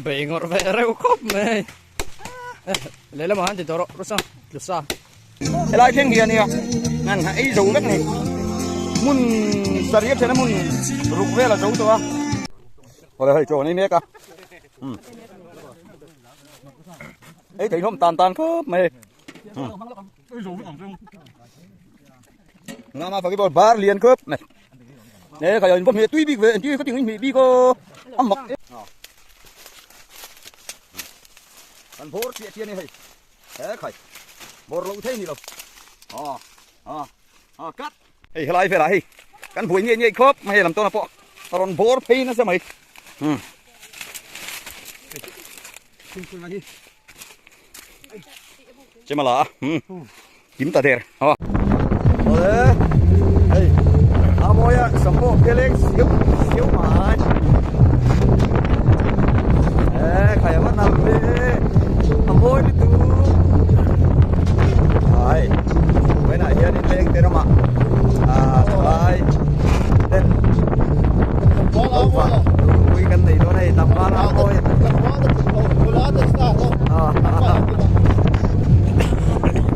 Bei ngawrh ve reuh khawp mai. Lehlamah han ti tawh rawh Rusa tlusa. Helai thleng hi a nia ngan kha ei zo vek ni. Hmun sarih a then a hmun ruk vel a zo tawh a. Awle hei chaw an ei mek a. Ei thei hlawm tan tan khawp mai. Nga ma ball bar lian khawp mai. Nè khai in bom tui bik ve ti ka ting mi bi ko. Am mak. Kan bor chia chia ni hei. He khai. Bor lo thei ni lo. À à à cắt. Hei helai velah hei kan buai nge nge khawp mai hei lam tawna pawh a rawn bawr phei nasa mai. Hmm. Chemala a. Hmm. Kim ta der. Ha. Ole. Hei. A mawi a sampo keleng siu siu mai. E khai a nal ve. A mawi ni tu. Ai. Vawiinah hianin leng te ramah ah thalai ten lo pui kan nei dawn a hei tlangval a mawi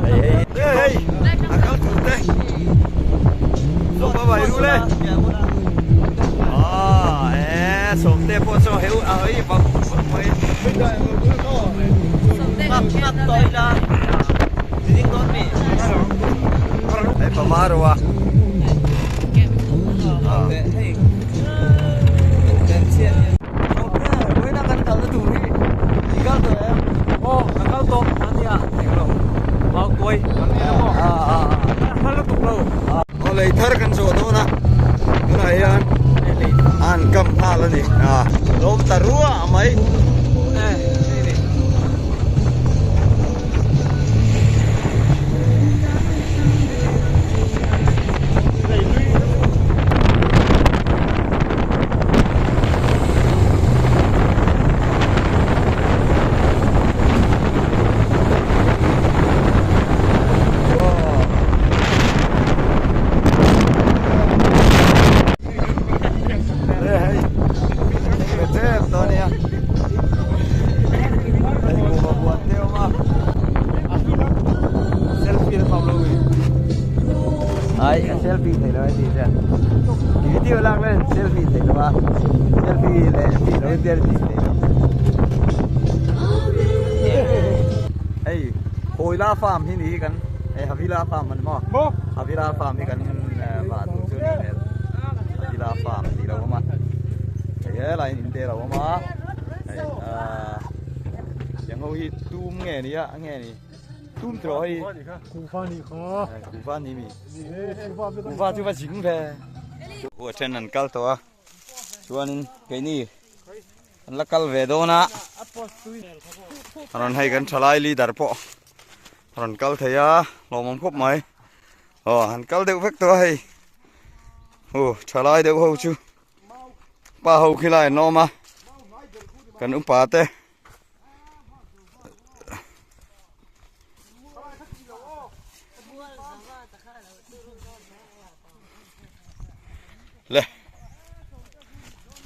hei hei hei a kal tur te sawpa vai ru le ah e sawmte pawh saw heu a hei vak vak mai hei pama ro a Vawiina kan kalna tur hi i kal tawh em? Aw ka kal tawh a nia englo mau kuai kan ti na maw a hla lutuk lo. Aw lei thar kan zawh dawn a tunah hian an kam nghal a ni a lawm ta ruah mai. Ai a selfie thei lo a ti chuan video lak len selfie thei lo a selfie leh ti lo in selfie thei lo hei Hawila farm hi ni hi kan hei Havila farm an maw Havila farm hi kan vah tur chu a nih hmel Havila farm tih lo awm a hei helai in te lo awm a hei ahh tiang ho hi tum nge ni a nge ni. Tum tawh hei. Kuhva nih kha. Kuhva ni mi. Kuhva chu va zing ve. Hu a then an kal tawh a. Chuanin keini an la kal ve dawn a. Rawn hei kan thalai leader pawh rawn kal thei a lawmawm khawp mai. Aw han kal deuh vek tawh a hei. Hu thalai deuh ho chu pa ho khi lai an awm a. Kan upa te. Le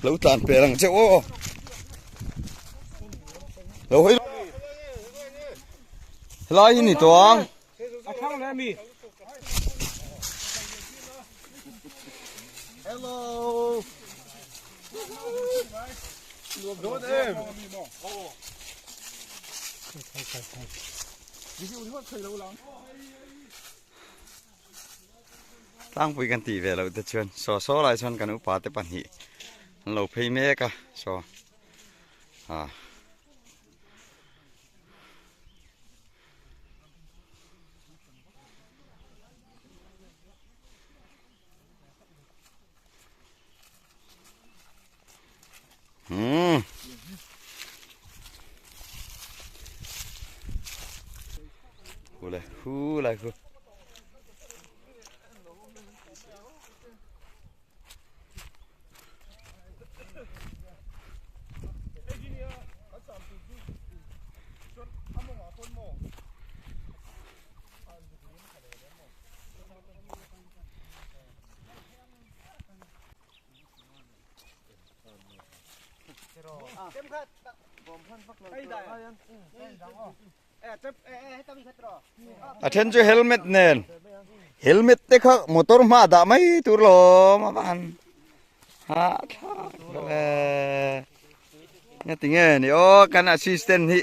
lo tlan pe ang che aw lo hei helai hi ni tawh ang Hello. Tlangpui kan tih ve loh te chuan saw saw lai chuan kan upa te pahnih an lo phei mek a saw ah. Hmm. Hu le hu lai hu. A then chu helmet nen helmet te kha motor hma ah dah mai tur lawm a van hahthlak vel e nga tinge ni aw kan assistant hi.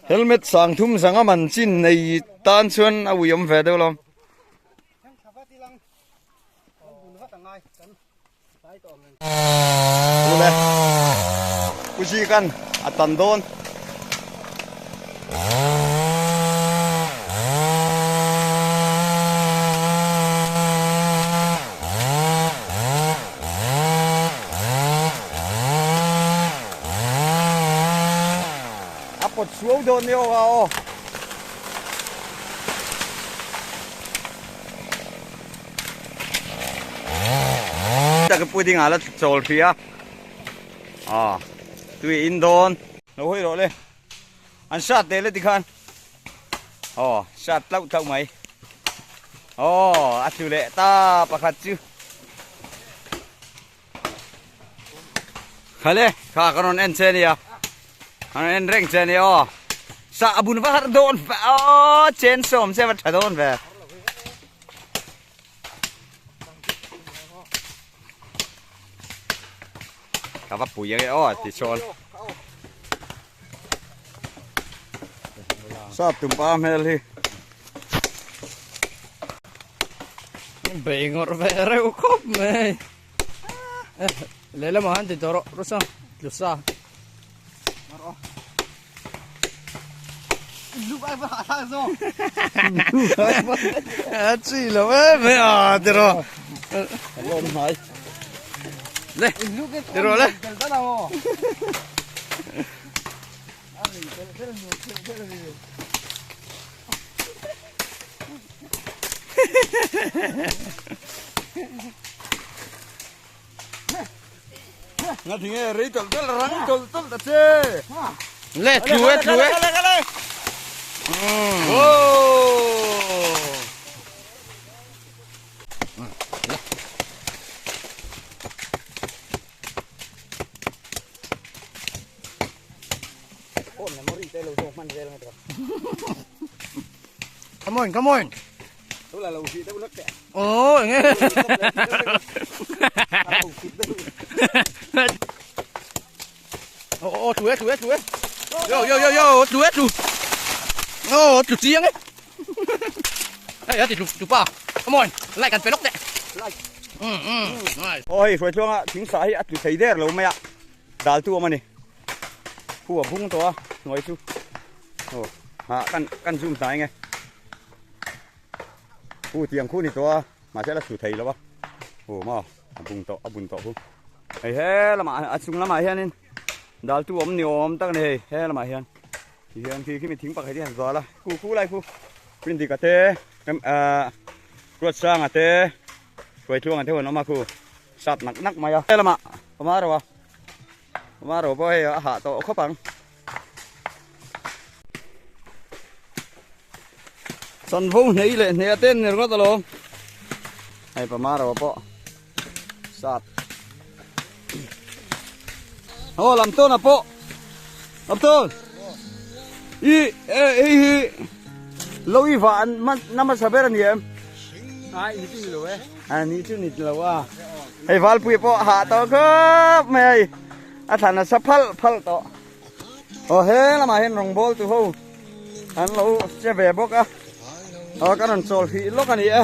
Helmet sang thum zanga man chin nei tan chuan a ui awm ve deuh lawm. Ule Puji kan a tan dawn. A pawt suau dawn ni awk a aw. Tak pudding ah la chawl hrih a ah tui in dawn lo hawi rawh le an sat leh le tikhan aw sat tlauh tlauh mai aw a tlu leh ta pakhat chu Khale kha ka rawn en che ania ka rawn en reng che ania aw sa a bun va har dawn ve aw chen sawm che va tha dawn ve ka va pui ange aw ti chuan sap tumpa hmel hi Bei ngawrh ve reuh khawp mai. Lehlamah han ti tawh rawh Rusa tlusa. A chi lo em em a ti rawh. Le ti rawh le. Nga thing e rei tawlh tawlh rang tawlh tawlh ta che. Le tlu e tlu e. Come on, come on. Ồ, nghe. Ồ, ồ, chú ấy, chú ấy, chú ấy. Yo, yo, yo, yo, chú ấy, chú. Ồ, chú chiêng ấy. Ê, thì chú, chú pa. Come on, lại cần phải lóc đấy. Ừ, ừ. Nice. Ôi, rồi chuông ạ, chính xác ạ, chú thấy đen lâu mày ạ. Dal tu awm a ni. Khu a bung tawh a, hnuai chu aw ah kan kan zoom hnai nge. Khu tiang khu ni tawh a, mahse a la chhu thei lo a. Aw maw a bung tawh a bun tawh khu. Hei he lamah a chung lamah hianin dal tu awm ni awm tak a ni hei he lamah hian. Ti hian khi khi mi thing pakhat hi han zual a, khu khu lai khu Rindika te ah Ruatsanga te Hruaitluanga te ho an awm a khu. Sat nak nak mai a. He lamah awm a ro a, awm a ro pawh hei a hah tawh khawp ang. Chanvo hnei leh hneh te an ni ringawt alawm. Hei pama ro pawh sat. Aw lam tawn a pawh. Lam tawn. I e hei hi lo i vah an na hmasa ber a ni em? Ai ni chu ni lo e. A ni chu ni lo a. Hei Valpui pawh hah tawh khawp mai hei. A thlan a sa phalh phalh tawh. Aw he lamah hian rawngbawl tu ho an lo che ve bawk a. Aw ka rawn chawl hrih lawk a ni e.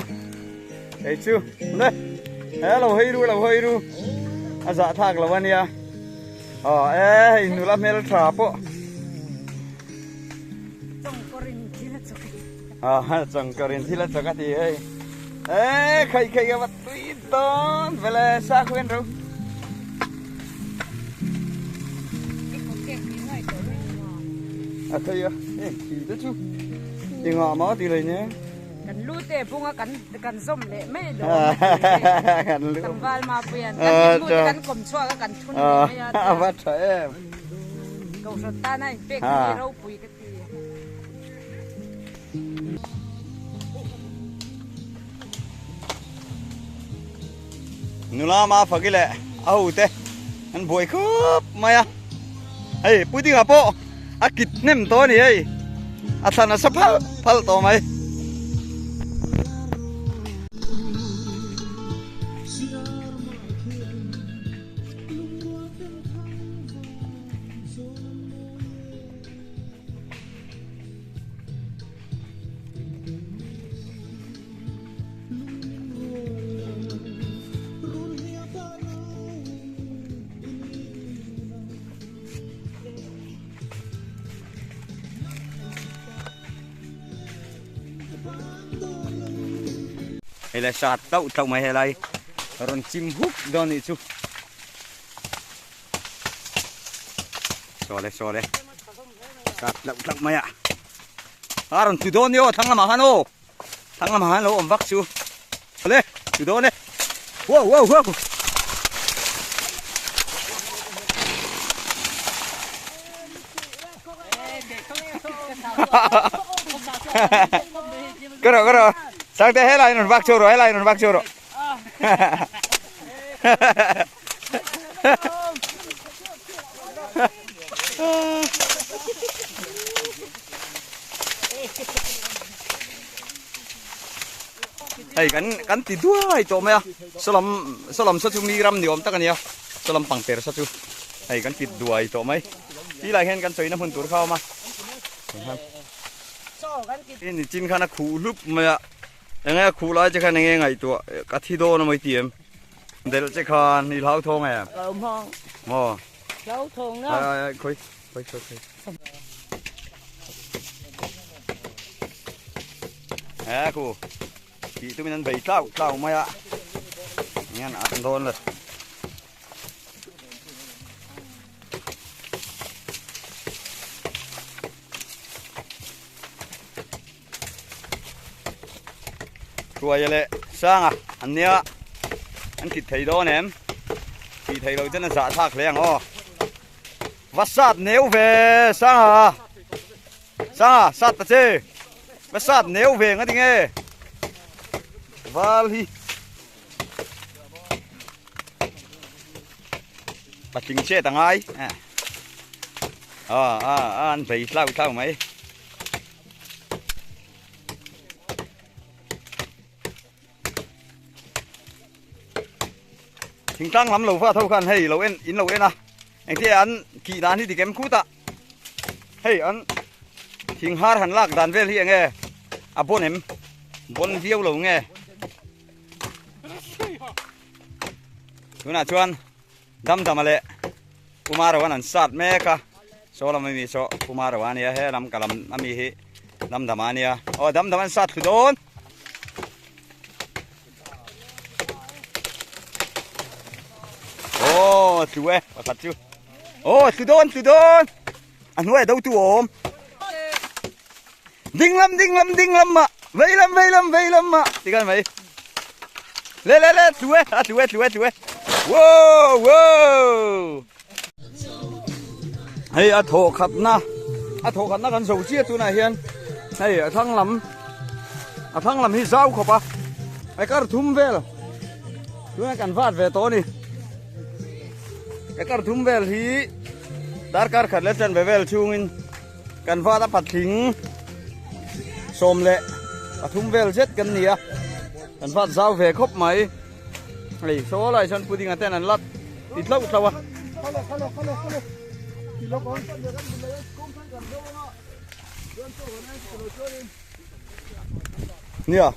Hei chu le he lo hawi ru lo hawi ru a zah thlak lo a nia. Aw e hei nula hmel tha pawh. A changkarin thil a chak a ti hei e khaih khaih a va tui dawn vele sa khuan ro a thei a heng khi te chu engah mah ti lei nia kan lu te bunga kan kan zawm leh mai lo kan lu tlangval ma puian kan lu te kan kawm chhuak a kan thun leh mai a a va tha em kohhran tana inpek hi ropui ka ti. Nula ma fak i leh a ho te an buai khup mai a. Hei pudding ah pawh a kit hnem tawh a ni hei. A thlan a sa phal phal tawh mai. Hei le sat tauh tauh mai helai rawn chim huk dawn nih chu saw le saw le sat tauh tauh mai a a rawn tlu dawn ni aw thlang lamah khan aw Thang lamah hian lo awm vak chu le chu dawn e wow wow wow Cái rồi cái rồi sang thế hết lại nó vác châu rồi hết lại nó vác châu rồi Hei kan kan ti duai tawh mai a sawlam sawlam saw chu mi ram ni awm tak a nia sawlam pangper saw chu hei kan ti duai tawh mai ti lai hian kan chawina hmun tur kha a awm a ni chin khan a khuh hlup mai a enge a khuh lai che khan enge ngaihtuah ka thi dawn a mawi ti em delh che khan i hlauthawng em maw ai ai ai khawi khawi khawi khawi. He khu tih tumin an bei tlau tlau mai a hian a an dawn le hruaia leh sanga an nia an kit thei dawn em tih thei lo chuan a zah thlak hle ang aw Va sat neu ve Sanga Sanga sat ta che Va sat neu ve nga tinge Val hi Patling che ta ngai À à à an vei tlau tlau mai Thingtlang lam lo va tho khan hei lo en in lo en a engtia an kih dan hi tikem khut a hei an thing har han lak dan vel hi enge a bon em bon viau lo nge tunah chuan dam dam a leh Kumar wan an sat mek a saw lam ami saw Kumar wan ania he lam ka lam ami hi dam dam ania aw dam dam an sat thlu dawn. Aw tlu e pakhat chu aw tlu dawn tlu dawn a hnuai do tu awm ding lam ding lam ding lam mah vei lam vei lam vei lam mah ti khan mai le le le tlu e a tlu e tlu e tlu e wow wow hei a thawh khatna a thawh khatna kan zo chiah tunah hian hei a thlang lam a thlang lam hi zau khawp a a kar thum vel tuna kan vat ve tawh a ni a kar thum vel hi darkar khat leh chen ve vel chhungin kan vat a patling sawm leh pathum vel zet kan ni a kan vat zau ve khawp mai. Hei saw lai chuan pudding a ten an lat ti tlauh tlauh a. Nia.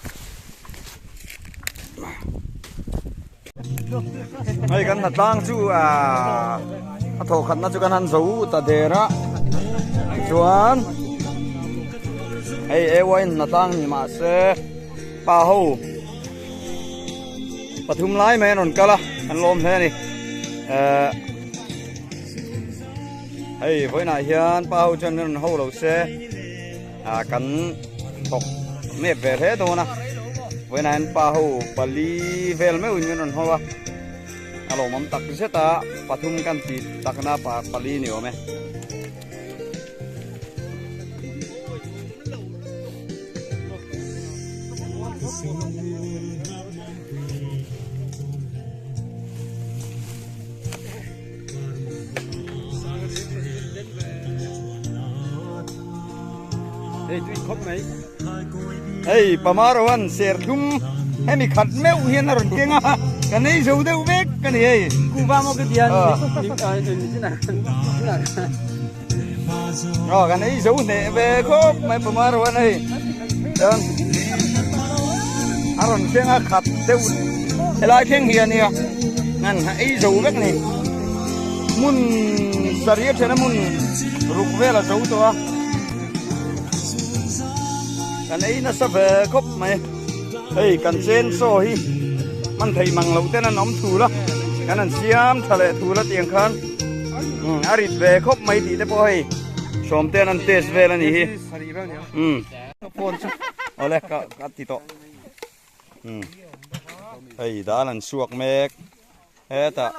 Hei kan hnatlang chu a a thawh khatna chu kan han zo ta der a. Chuan hei AY hnatlang ni mahse pa ho Pathum lai mai an rawn kal a, an lawm hle a ni. Ehh hei vawiinah hian pa ho chuan min rawn ho lo se ah kan thawk mep ve hle dawn a, vawiinah hian pa ho pali vel meuhin min rawn ho a, a lawmawm tak zet a, pathum kan tih takna pali ni awm e. Hei Pamaroan serthlum hemi khat meuh hian a rawn keng a, ka nei zo deuh vek ka ni hei. Aw kan ei zo hneh ve khawp mai Pamaroan hei. Chuan a rawn thleng a khat deuh helai thleng hi a nia ngan ei zo vek ni. Hmun sarih a then a hmun ruk vel a zo tawh a. Kan ei nasa ve khawp mai. Hei kan chen chaw hi hman theih mang loh ten an awm thul a, kan han siam tha leh thul a tiang khan a rit ve khawp mai tih te pawh hei sawm ten an test vel a nih hi. Umm awle ka ka ti tawh. Umm hei dal an suak mek hetah.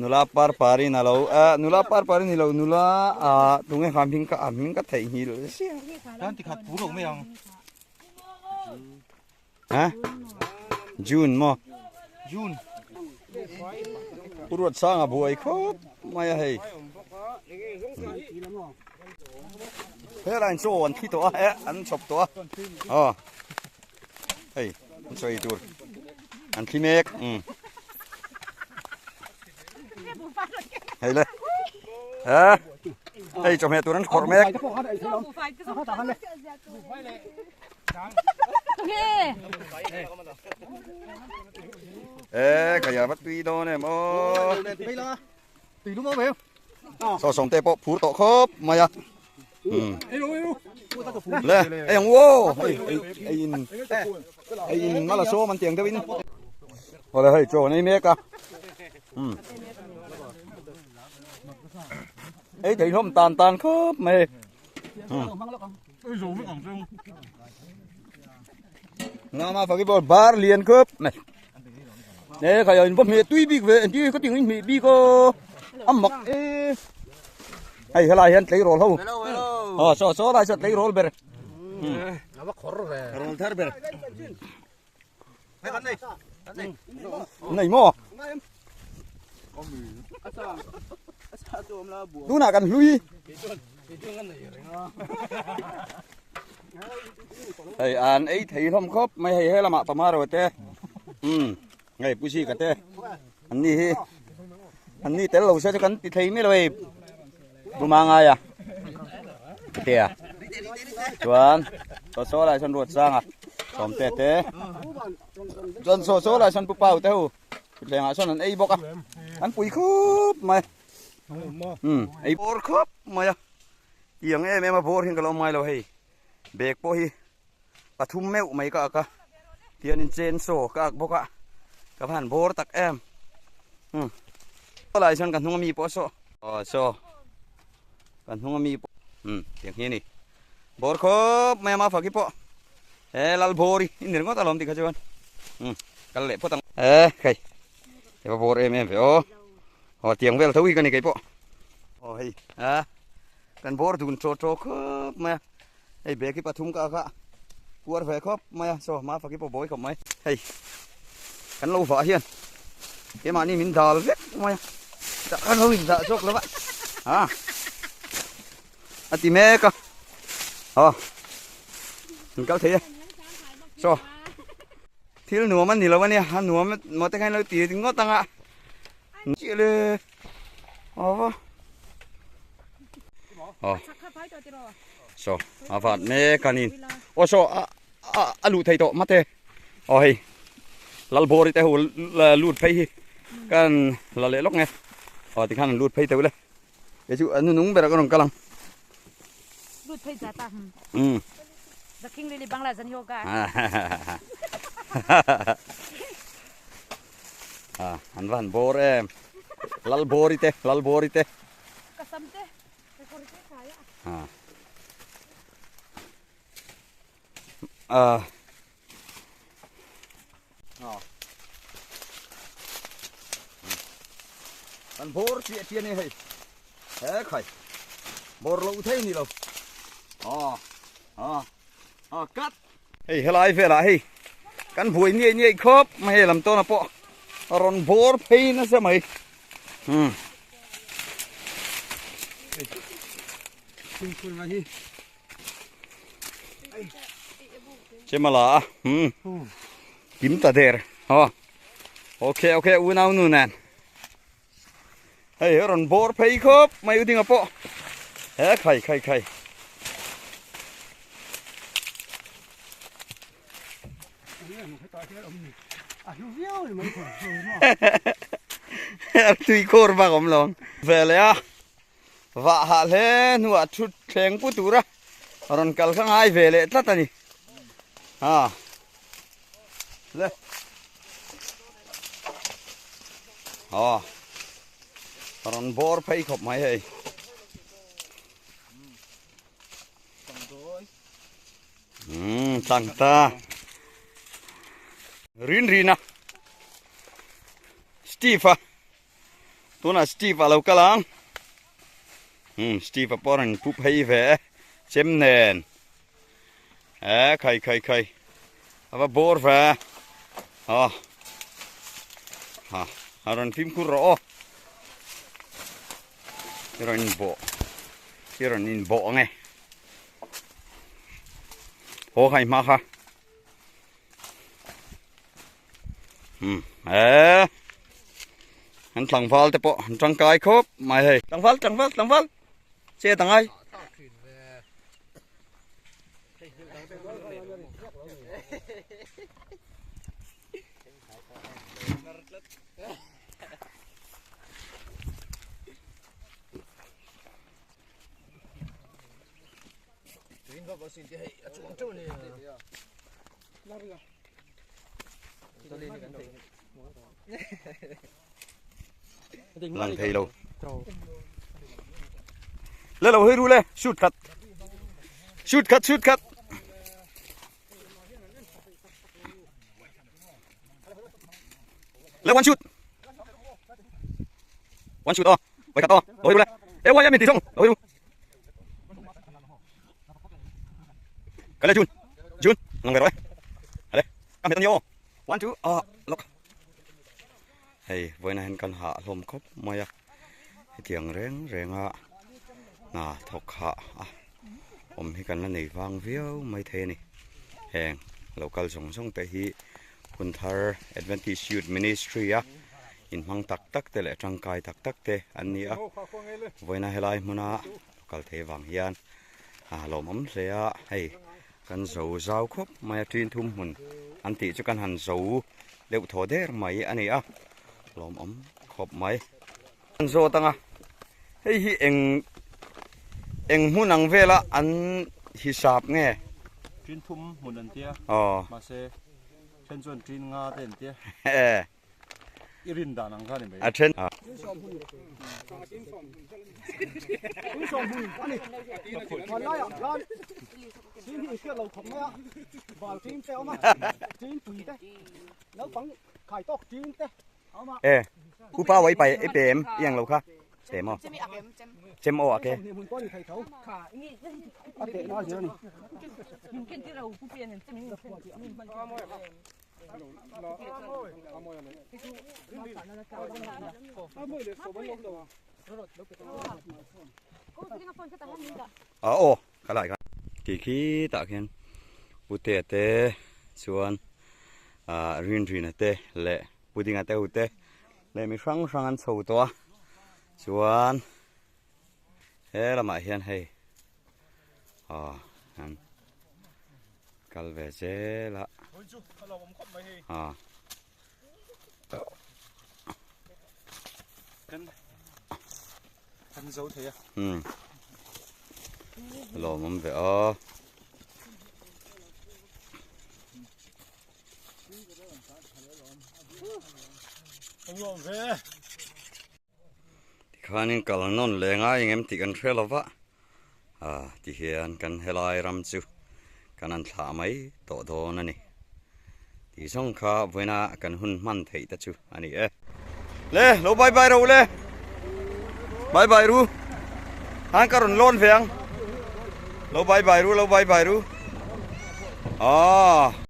Nula par parin a lo eh nula par parin ni lo nula ah tunge kha hming ka a hming ka theihnghilh sia. Tan ti khat pur lo mai ang. Ha? June maw? June. Pu Ruat Sanga buai khawp mai a hei. Helai chaw an thi tawh a eh an chhawp tawh a. Aw. Hei an sawi tur an thli mek um hei le he hei chawhmeh tur an khawrh mek e kaya va tui dawn em aw saw sawm te pawh phur tawh khawp mai a Le ei ang uo hei ei in ei in mala sawm an tiang deuh in awle hei chaw an ei mek a ei thei hlawm tan tan khawp mai Nama faki bawr bar lian khawp mai e khai in va hmeh tui bik ve engtin ka ting in hmeh bik aw a mak e hei helai hian tleirawl ho aw saw saw lai saw tleirawl ber rawl thar ber nei maw tunah kan hlui Hei an ei thei hlawm khawp mai hei he lamah tomato te umm hei pu zika te an ni hi an ni tel lo se chu kan ti thei mai lo hei buma ngai a tia chuan saw saw lai sawn ruat sang a sawm te te chuan saw saw lai sawn pu pau te ho thutthleng ah sawn an ei bawk a an pui khup mai umm ei bawr khawp mai a. Tiang em em a bawr hian ka lo ngai lo hei bag pawh hi pathum meuh mai ka ak a tianin chainsaw ka ak bawk a ka va han bawr tak em umm lai chuan ka hnung ami pawh saw aw saw ka hnung ami pawh umm tiang hi a ni bawr khawp mai a mafaki pawh he lal bawr hi i ni ringawt alawm tikha chuan umm kal leh phawt ang e hei he va bawr em em ve aw. Aw tiang vel tho hi ka ni kei pawh. Aw hei a kan bawr dun chaw chaw khawp mai a hei bag hi pathum ka kha kuar ve khawp mai a saw hma fak hi pawh bawi khawp mai hei kan lo vah hian keimahni min dal vek mai a dah kan lo indah zawk lo va a a ti mek a aw min kal thei e saw thil nuam a ni lo a nia a nuam maw te khan lo ti ngawt ang a. Chiah le aw aw so a vat mek a ni aw so a a a luh thei tawh mate aw hei lalbawri te ho lut phei hi kan la leh lawk nge aw tikhan an lut phei teuh le kei chu a nunung berah ka rawn kal ang lut phei zat a um the king lily bangla zan yoga À, an va han bawr em. Lal bawri te, lal bawri te. Ka sam te, ka kawr te khai a. À. À. An bawr chiah chiah ni hei. He khai. Bawr lo thei ni lo. À. À. À cut. Hei helai velah hei kan buai niai niai khawp mai hei lam tawna pawh a rawn bawr phei nasa mai hmm Chem a la a umm kim ta der aw okay okay unau nu nen hei a rawn bawr phei khawp mai u dinga pawh he khai khai khai. Tui khur bak awm lo ve leh a vah hah hle hnuah thut thleng pu tura rawn kal kha ngai ve leh tlat a ni ha le aw rawn bawr phei khawp mai hei. Umm tlang ta rin rin a Steve a tunah Steve a lo kal ang umm Steve a pawh a rawn pu phei ve e chem nen e khai khai khai a va bawr ve aw ha a rawn fimkhur rawh aw i rawn inbawh i rawn inbawh ang e. Haw khai hma kha. Hmm. Eh. An tlangval te pawh an tangkai khawp mai hei. Tlangval tlangval tlangval. Che ta ngai. Lang thei lo. Le lo hei ru le shoot khat. Shoot khat shoot khat. Le one shoot. One shoot oh. Oi khat oh. Lo hei ru le. E wai em ti song. Lo hei ru. Cái này Jun. Jun, ngang về rồi. Đây. Cam hết nhiều. One two. Ah, look. Hei, vawiinah hian kan hah hlawm khawp mai a. Hetiang reng reng a hna thawk hah a awm hi kan la nei vang viau mai thei a ni. Heng lo kal zawng zawng te hi hun thar Adventist Youth Ministry a inhmang tak tak te leh tangkai tak tak te an ni a. Vawiina helai hmuna lo kal thei vang hian a lawmawm hle a, hei kan zo zau khawp mai a tin thum hmun an tih chu kan han zo deuh thaw der mai a ni a, lawmawm khawp mai. An zawt ang a, hei hi eng eng hmun ang vela an hisap nge? Tin thum hmun an tia, mahse then chuan tin nga te an tia. I rin dan ang kha ni mai. A then. E upa wai pai e pem i ang lo kha pem aw chem aw ake. A aw kha lai khan ti khi tah khian pute te chuan ah rin rina te leh pudinga te ho te leh mi hrang hrang an chho tawh a chuan he lamah hian hei aw an kal ve zel a aw. Um lawm awm ve aw. Tikhanin kal nawn leh ngai engem tih kan hre lova ah tihian kan helai ram chu kan han thlah mai tawh dawn a ni tih zawng kha vawiina kan hun hman theih te chu a ni e. Le lo bye bye ro le bye bye ru han ka rawn lawn ve ang lo bye bye ru lo bye bye ru ah.